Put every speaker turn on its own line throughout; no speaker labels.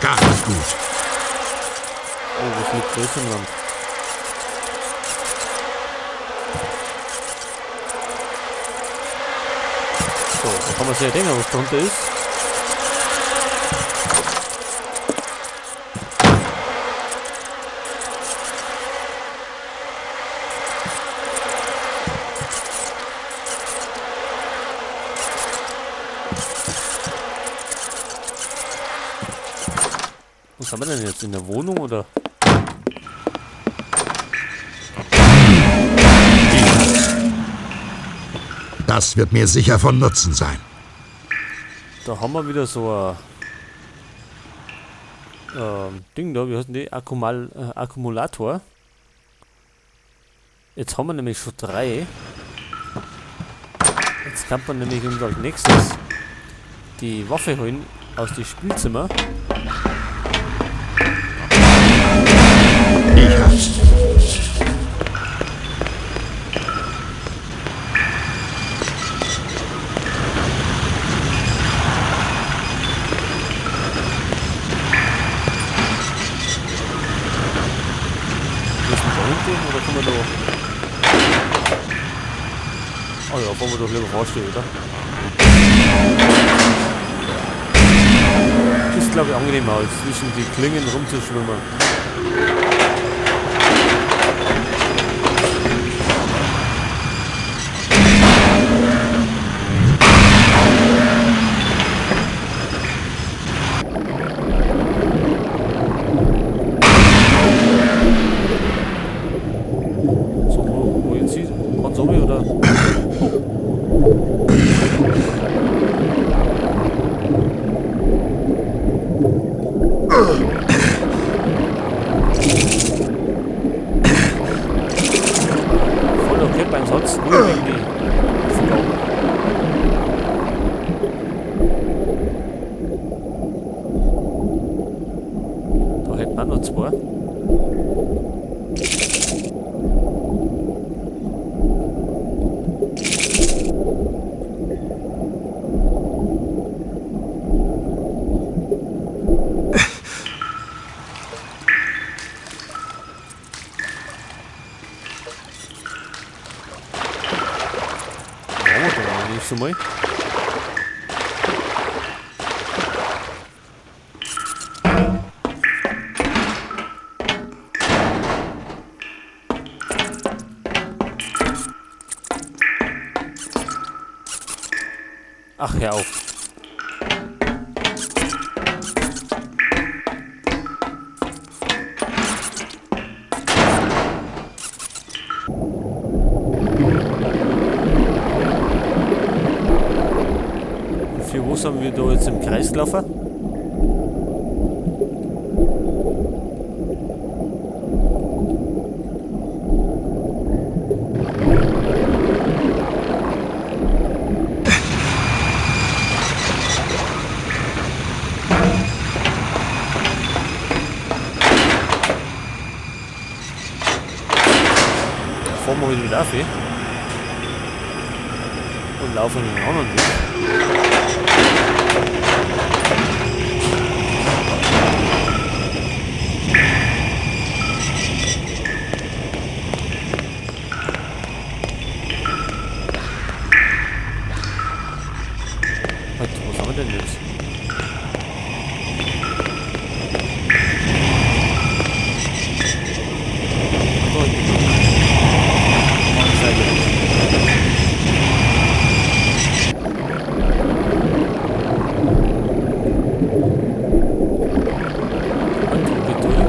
gar nicht gut.
Oh, was liegt das im Land? So, da kann man sich ja denken, was drunter ist. Was haben wir denn jetzt? In der Wohnung oder?
Das wird mir sicher von Nutzen sein.
Da haben wir wieder so ein Ding da, wie heißt denn die? Akkumulator. Jetzt haben wir nämlich schon 3. Jetzt kann man nämlich uns als nächstes die Waffe holen aus dem Spielzimmer.
Ich hab's.
Müssen wir da hinten oder können wir da... Oh ja, fahren wir doch lieber Fahrstuhl, oder? Ist, glaub ich, angenehmer, als zwischen die Klingen rumzuschwimmen. So, wo jetzt hin? Ganz oben, oder? Voller Clip-Einsatz, nur wegen die Vergabe. Da hätten wir noch 2. Schon mal. Ach, hör auf. Für was haben wir da jetzt im Kreis gelaufen? Fahren wir heute wieder auf, und laufen in den anderen Weg. Halt, was haben wir denn jetzt? Ach, da hinten. Mann, sei gut. Und wo geht durch?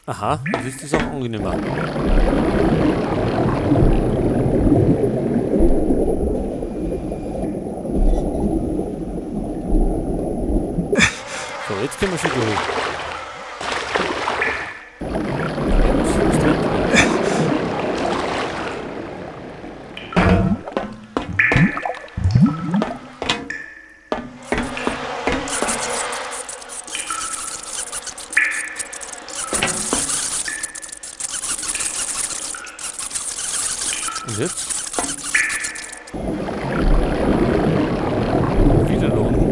Aha, das ist das auch angenehmer. So, jetzt können wir schon durch. Und jetzt? Wieder da unten.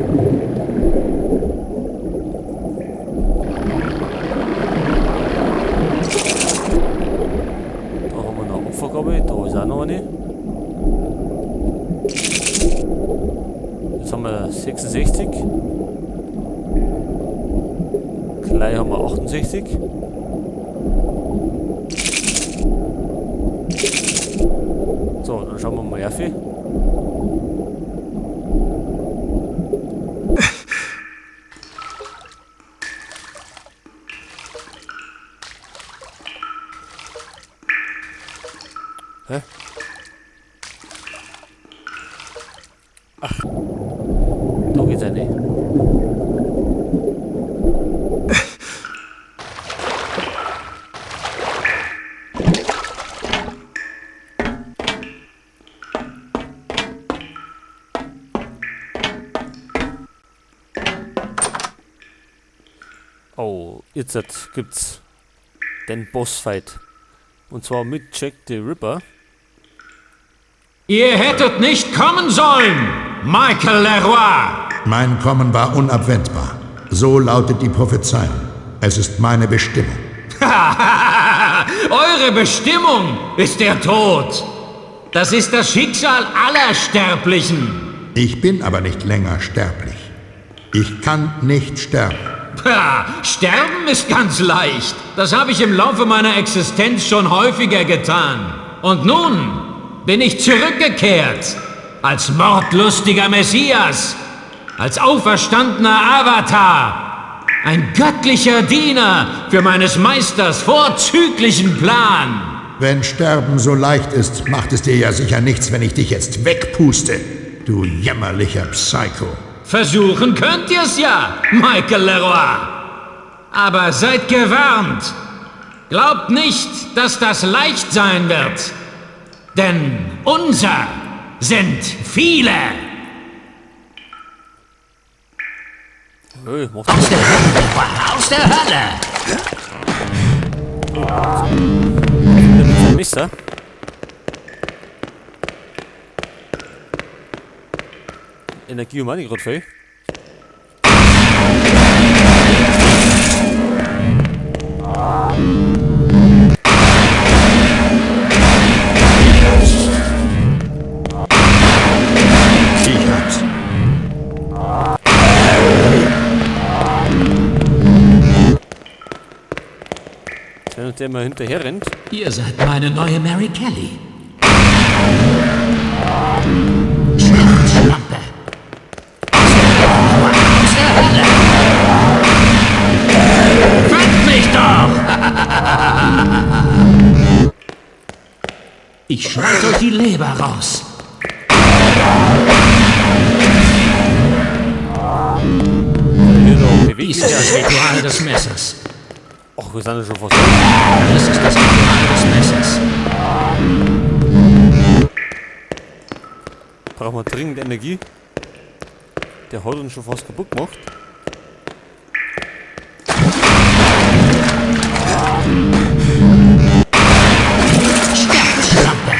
Da haben wir noch eine Opfergabe, da ist auch noch eine. Jetzt haben wir 66. Gleich haben wir 68. So, dann schauen wir mal auf. Hä? Ach. Da geht's rein. Oh, jetzt gibt's den Bossfight. Und zwar mit Jack the Ripper.
Ihr hättet nicht kommen sollen, Michael Leroy!
Mein Kommen war unabwendbar. So lautet die Prophezeiung. Es ist meine Bestimmung.
Eure Bestimmung ist der Tod. Das ist das Schicksal aller Sterblichen.
Ich bin aber nicht länger sterblich. Ich kann nicht sterben.
Ha, sterben ist ganz leicht. Das habe ich im Laufe meiner Existenz schon häufiger getan. Und nun bin ich zurückgekehrt. Als mordlustiger Messias. Als auferstandener Avatar. Ein göttlicher Diener für meines Meisters vorzüglichen Plan.
Wenn Sterben so leicht ist, macht es dir ja sicher nichts, wenn ich dich jetzt wegpuste. Du jämmerlicher Psycho.
Versuchen könnt ihr's ja, Michael Leroy. Aber seid gewarnt. Glaubt nicht, dass das leicht sein wird. Denn unser sind viele.
Hey,
aus der Hölle, Leroy, aus der Hölle!
Oh. Messer. Energie um auch nicht grad viel.
Ich hab's.
Wenn der mal hinterher rennt.
Ihr seid meine neue Mary Kelly. Schlampe. Aus der Hölle. Fangt mich doch! Ich schneide euch die Leber raus. Dies ist das Ritual des Messers.
Ach, wir sind ja schon fast.
Das ist das Ritual des Messers.
Brauchen wir dringend Energie. Der hat uns schon fast kaputt gemacht.
Schlampe.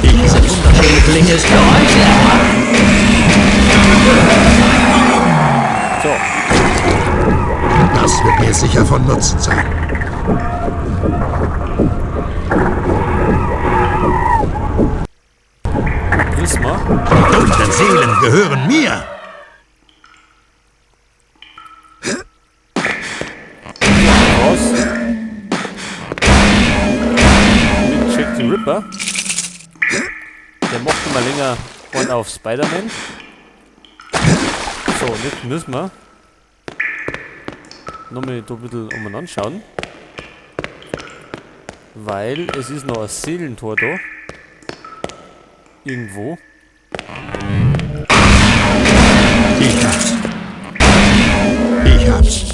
Diese wunderschöne Klinge ist für euch, Leroy.
So.
Das wird mir sicher von Nutzen sein.
Prisma.
Die dunklen Seelen gehören mir.
Raus. Mit Jack the Ripper. Der macht immer länger einen auf Spider-Man. So, und jetzt müssen wir nochmal da ein bisschen umeinander schauen. Weil es ist noch ein Seelentor da. Irgendwo.
Ich hab's. Ich hab's.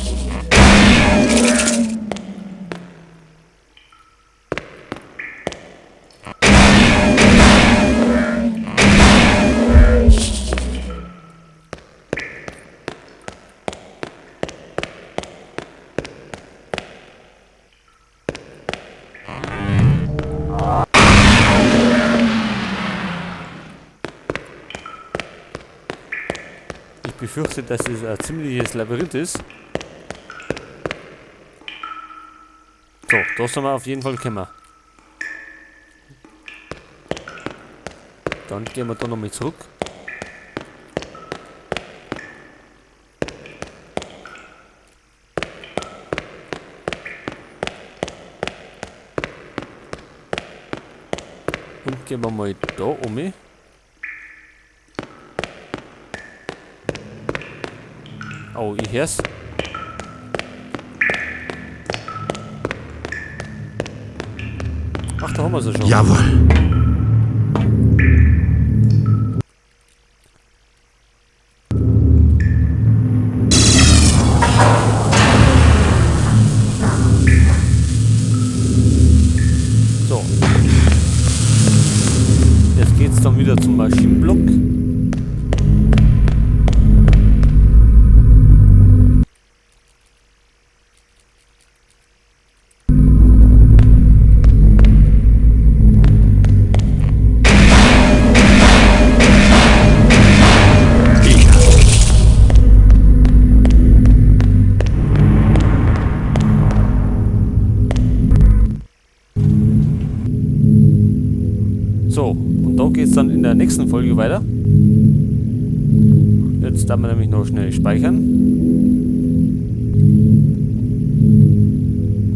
befürchte, dass es ein ziemliches Labyrinth ist. So, da sind wir auf jeden Fall gekommen. Dann gehen wir da nochmal zurück. Und gehen wir mal da um. Oh, ich hör's. Ach, da haben wir sie schon.
Jawohl.
So. Jetzt geht's dann wieder zum Maschinenblock. So, und da geht's dann in der nächsten Folge weiter. Jetzt darf man nämlich noch schnell speichern.